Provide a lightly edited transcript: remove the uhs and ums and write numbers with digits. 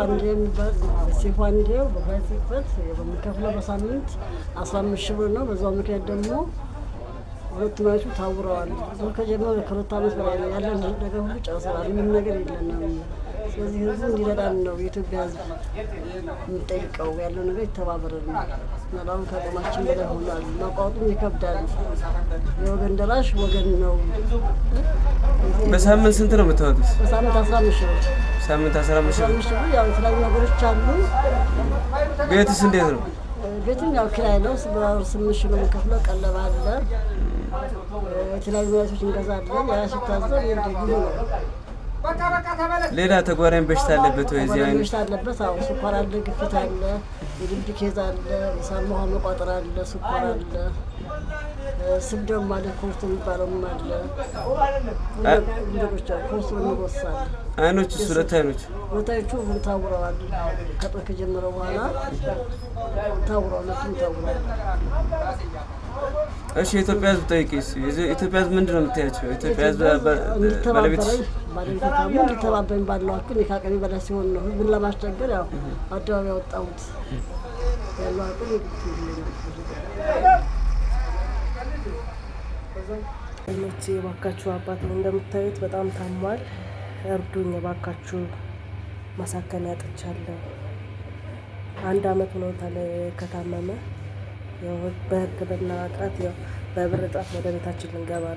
አንዴ የሚባል ሴፉ አንዴ በኩራይ ሲክፈት በምንከፍለው በሳምንት 15 ሺህ ብር ነው። በዛው ምክንያት ደግሞ ሁለቱ ማዮቹ ታውረዋል። ዞር ከጀመረ ከ2 ዓመት በላይ ነው። ያለን ነገር ሁሉ ጨርሰናል። ምንም ነገር የለንም። ስለዚህ ህዝቡ እንዲረዳን ነው የኢትዮጵያ ህዝብ የምንጠይቀው። ያለው ነገር ይተባበረን። አሁን ከአቅማችን በላይ ሆኗል። ማቋረጡም ይከብዳል። የወገን ደራሽ ወገን ነው። በሳምንት ስንት ነው የምታወጡት? በሳምንት 15 ሺህ ብር። ሳምንት 15 ሺህ ብር። 15 ሺህ ብር። ያው የተለያዩ ነገሮች አሉ። ቤትስ እንዴት ነው? ቤትም ያው ኪራይ ነው። በወር 8 ሺህ ነው የምንከፍለው። ቀለብ አለ። የተለያዩ መድኃኒቶች እንገዛለን። ያ ሲታዘብ እንዲህ ብዙ ነው። ሌላ ተጓዳኝ በሽታ አለበት ወይ? እዚህ ተጓዳኝ አይነት በሽታ አለበት። አዎ፣ ስኳር አለ፣ ግፊት አለ፣ የልብ case አለ፣ የሳምባ ውሃ መቋጠር አለ፣ ስኳር አለ፣ ስብ ደግሞ አለ፣ ኮርቶ የሚባለውም አለ። ነገሮች አሉ። ኮርቶ የሚወሳል። አይኖቹስ? ሁለት አይኖች? ሁለታዎቹ ታውረዋል። ከጦር ከጀመረ በኋላ ታውረዋል። ሁለቱም ታውረዋል። እሺ፣ የኢትዮጵያ ሕዝብ ጠይቂ እስኪ። የኢትዮጵያ ሕዝብ ምንድን ነው የምታያቸው? የኢትዮጵያ ሕዝብ ባለቤትሽ እንዲተባበረኝ፣ ባለቤቴ ታሞ እንዲተባበረኝ ባለው አቅም፣ ከአቅሜ በላይ ሲሆን ነው ህዝቡን ለማስቸገር ያው አደባባይ ያወጣሁት። ያለው አቅም። ኖቼ እባካችሁ፣ አባቴ እንደምታዩት በጣም ታሟል። እርዱኝ እባካችሁ፣ ማሳከሚያ አጥቻለሁ። አንድ አመት ሆኖታል ከታመመ። ያው በሕክምና እጥረት፣ ያው በብር እጥረት ወደ ቤታችን ልንገባ ነው።